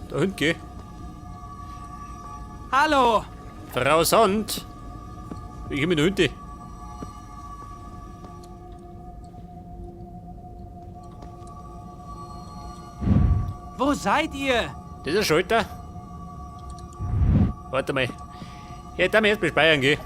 Da hinten, geh. Hallo! Frau Sand. Wie komme ich da hinten? Wo seid ihr? Das ist ein Schalter. Warte mal. Ja, da mir erst bespeichern, geh.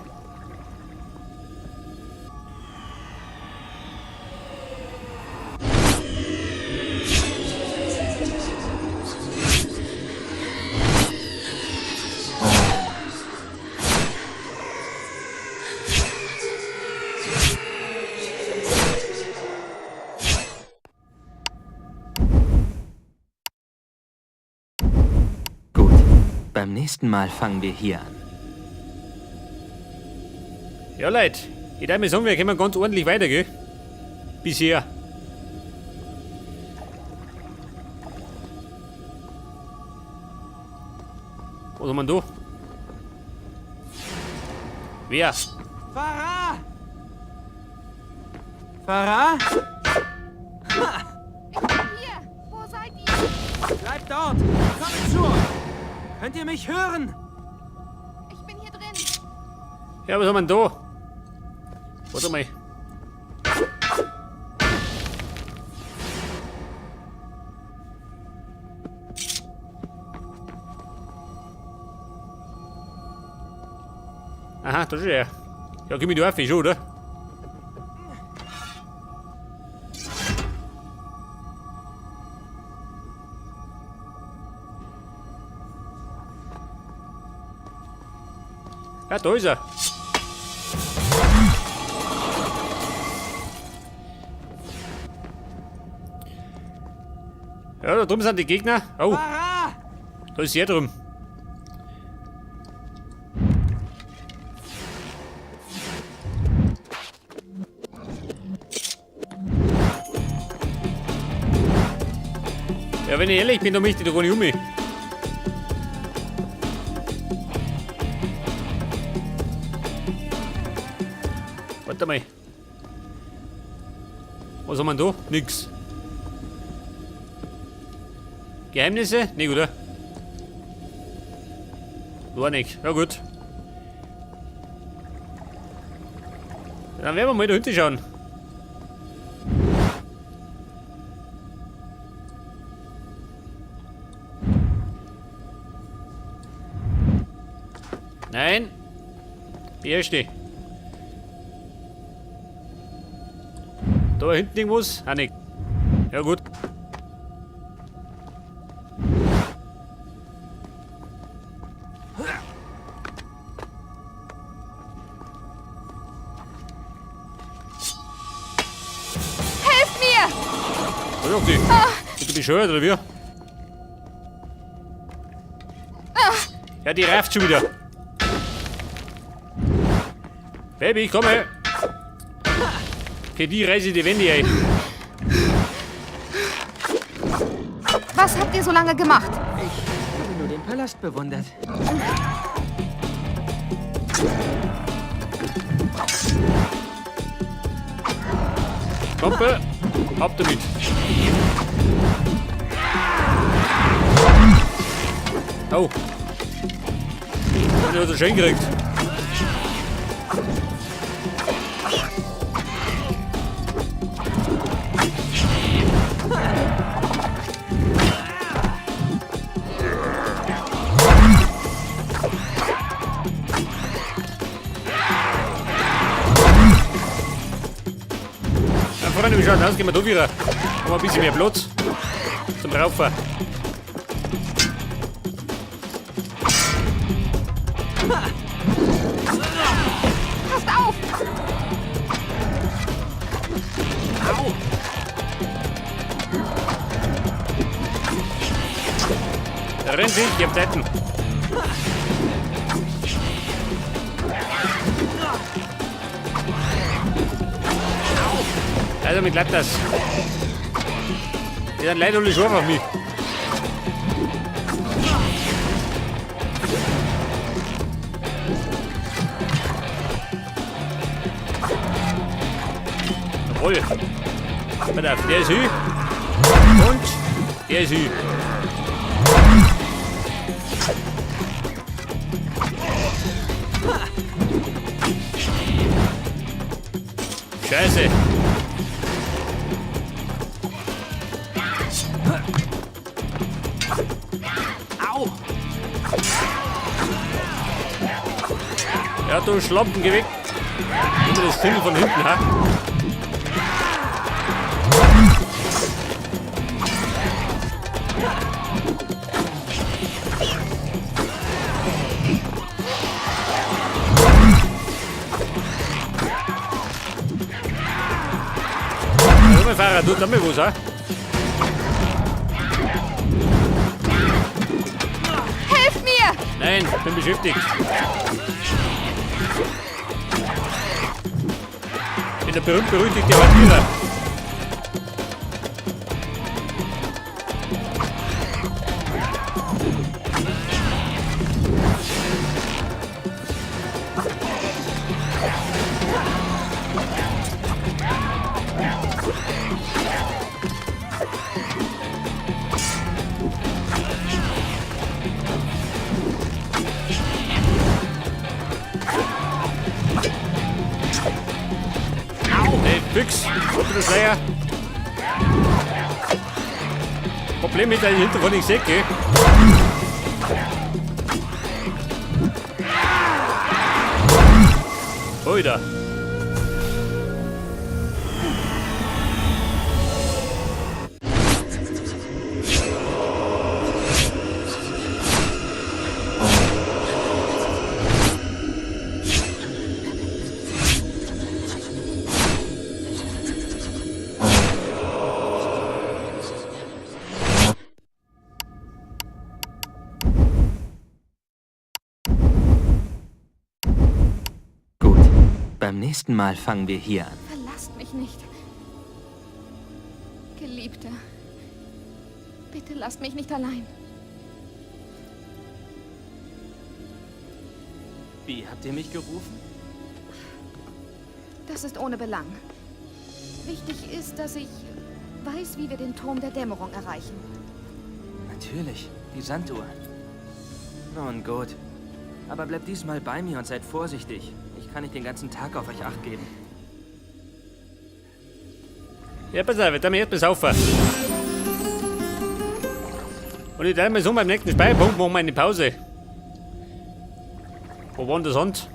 Gut. Beim nächsten Mal fangen wir hier an. Ja, Leute, ich darf mir sagen, wir kommen ganz ordentlich weiter, gell? Bisher. Was haben wir denn da? Wer? Farah! Farah? Ich bin hier. Wo seid ihr? Bleibt dort! Ich komme zu euch! Könnt ihr mich hören? Ich bin hier drin. Ja, was haben wir denn da? Warte mal. Aha, da ist er. Ja, gib mir die auf, schon, oder? Ja, da ist er. Ja, da drüben sind die Gegner. Oh, Farah! da ist er drüben. Ja, wenn ich ehrlich bin, da möchte ich da gar nicht um mich. Warte mal. Was haben wir denn da? Nix. Geheimnisse? Nee, oder? War nicht. Ja gut. Dann werden wir mal da hinten schauen. Nein. Beherrsch dich. Da hinten irgendwas? Ah, nicht. Ja gut. Helft mir! Was ist die? Bist du bescheuert oder wie? Ja, die rafft schon wieder. Baby, ich komme. Für die reiße ich die Wände ein. Was habt ihr so lange gemacht? Ich habe nur den Palast bewundert. Kumpel, ab damit. Oh. Den hat er schön gekriegt. Ja, Freunde, wie schaut aus? Gehen wir da wieder. Haben wir ein bisschen mehr Platz zum Raufen. Passt auf! Da rennt sich, ich hab Zeiten. Also, mir klappt das. Die sind leider alle scharf auf mich. Jawohl. Pass auf, der ist hin. Und der ist hin. Scheiße. Au! Ja, du Schlampen, geh weg. Immer das Ding von hinten, ha? Ja, mein Fahrer, du damit was, ha? Helft mir! Nein, bin beschäftigt. Bin der berühmt-berüchtigte Vampire. Hey, Füchs, unter der Schleier. Problem mit deinem Hintergrund, ich seh, gell? Oida. Gut. Beim nächsten Mal fangen wir hier an. Verlasst mich nicht. Geliebter, bitte lasst mich nicht allein. Wie habt ihr mich gerufen? Das ist ohne Belang. Wichtig ist, dass ich weiß, wie wir den Turm der Dämmerung erreichen. Natürlich, die Sanduhr. Nun gut. Aber bleibt diesmal bei mir und seid vorsichtig. Ich kann nicht den ganzen Tag auf euch Acht geben. Ja, pass auf, damit erst mal saufen. Und ich teile mal so beim nächsten Speicherpunkt machen wir eine Pause. Wo war denn das Hand?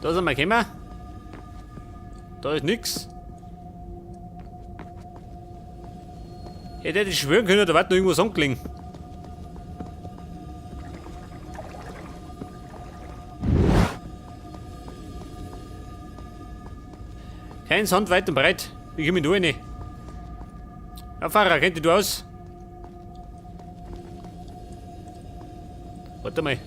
Da sind wir gekommen. Da ist nix. Hätte ich schwören können, da wird noch irgendwas angelegen. Kein Sand weit und breit. Wie komme ich da rein? Ja, Fahrer, kennt dich du aus? Warte mal.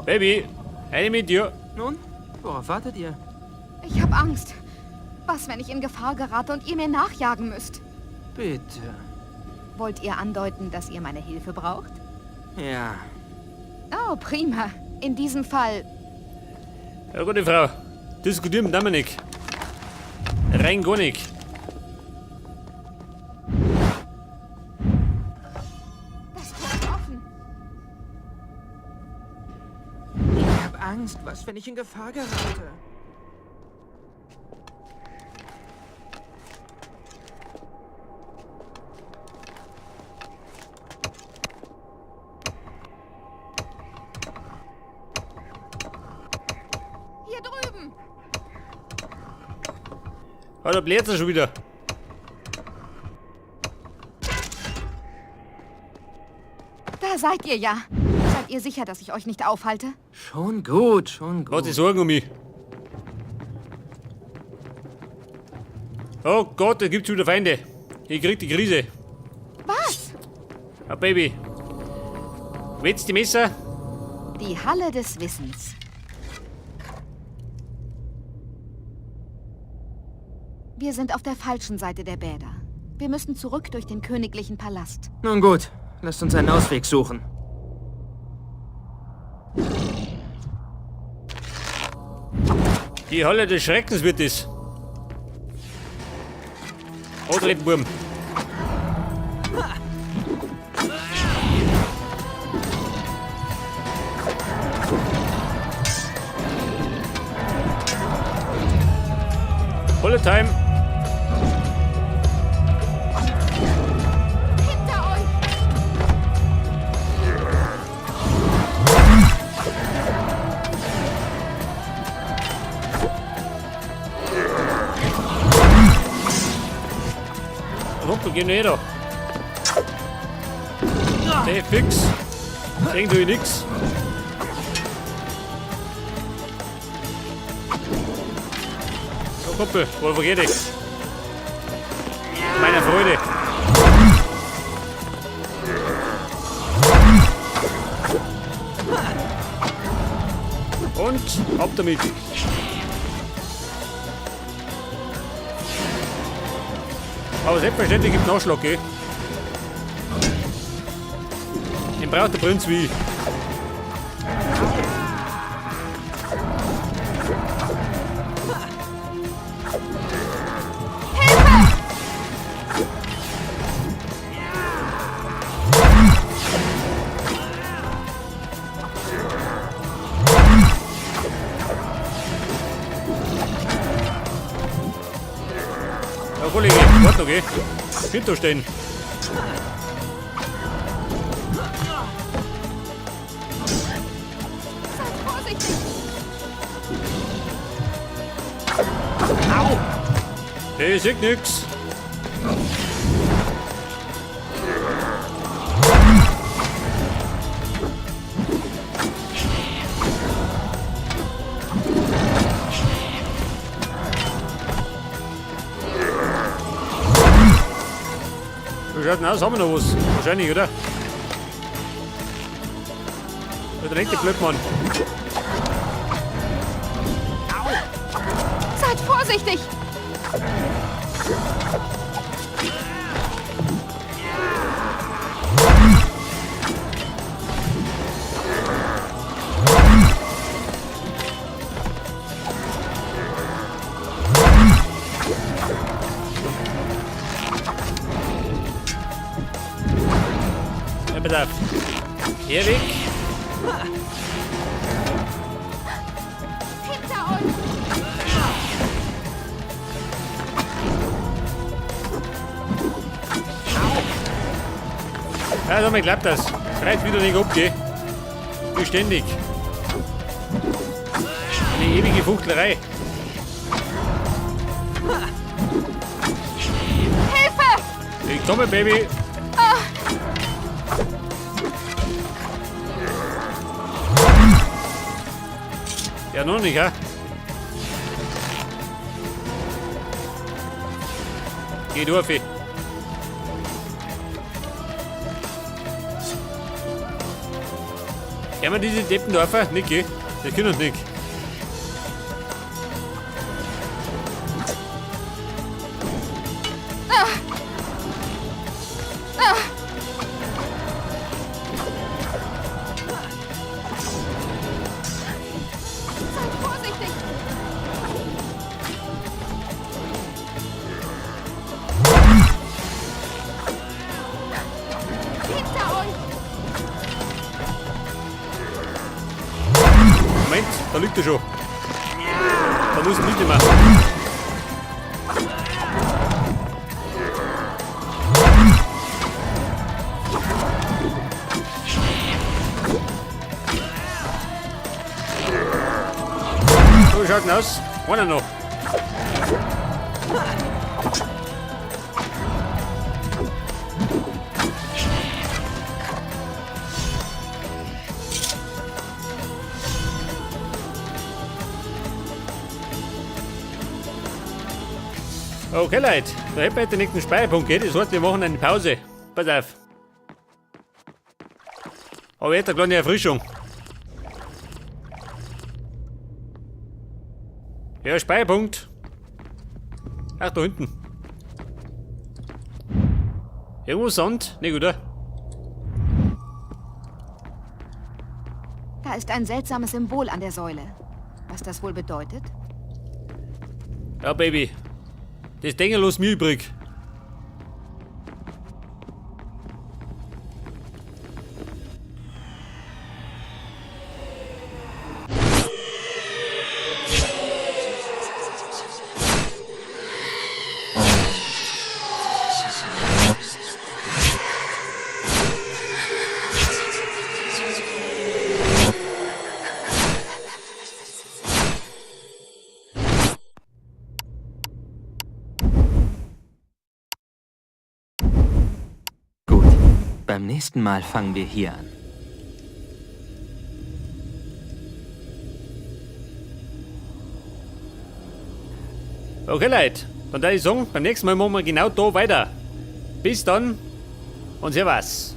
Baby, eine mit dir. Nun, worauf wartet ihr? Ich habe Angst. Was, wenn ich in Gefahr gerate und ihr mir nachjagen müsst? Bitte. Wollt ihr andeuten, dass ihr meine Hilfe braucht? Ja. Oh, prima. In diesem Fall... Ja, gute Frau. Diskutieren mit Dominik. Rein gar nicht. Das Tor ist offen. Ich habe Angst. Was, wenn ich in Gefahr gerate? Hier drüben. Ah, da bläht er schon wieder. Da seid ihr ja. Seid ihr sicher, dass ich euch nicht aufhalte? Schon gut, schon gut. Was die Sorgen um mich. Oh Gott, da gibt's wieder Feinde. Ich krieg die Krise. Was? Ah, Baby. Willst die Messer? Die Halle des Wissens. Wir sind auf der falschen Seite der Bäder. Wir müssen zurück durch den königlichen Palast. Nun gut, lasst uns einen Ausweg suchen. Die Halle des Schreckens wird es. Antreten, Burm. Bullet Time. Hinter euch! Hopp, geh nicht da. Hey, fix. Sehen tu ich nix. So, Kumpel, wohl vergeh dich. Meiner Freude. Und ab damit. Aber selbstverständlich gibt es Nachschlag, gell? Den braucht der Prinz wie. Ja, Kollege, warte noch, gell? Hinter stehen. Seid vorsichtig! Hey, ich seh nix. Wie schaut denn aus? Haben wir noch was? Wahrscheinlich, oder? Da liegt der Blödmann. Seid vorsichtig! Ja, pass auf. Hier weg. Hinter euch! Ja, damit klappt das. Es reicht wieder nicht ab, gell? Wie ständig. Eine ewige Fuchtelei. Hilfe! Ich komme, Baby. Ja, noch nicht, hä? Geh durch, Kennen wir diese Deppendorfer? Nicht, gell? Die können uns nicht. Seid vorsichtig! Hinter euch! Moment, da liegt er schon. Da muss ich nicht mehr. So, schaut denn aus? Einer noch. Okay, Leute, da hätten wir jetzt den nächsten Speicherpunkt, gell? Das heißt, wir machen eine Pause. Pass auf. Aber jetzt eine kleine Erfrischung. Ja, Speicherpunkt. Ach, da hinten. Irgendwo Sand? Nicht, oder? Da ist ein seltsames Symbol an der Säule. Was das wohl bedeutet? Ja, Baby. Das Ding los mir übrig. Beim nächsten Mal fangen wir hier an. Okay, Leute. Dann würde ich sagen, beim nächsten Mal machen wir genau da weiter. Bis dann und servus.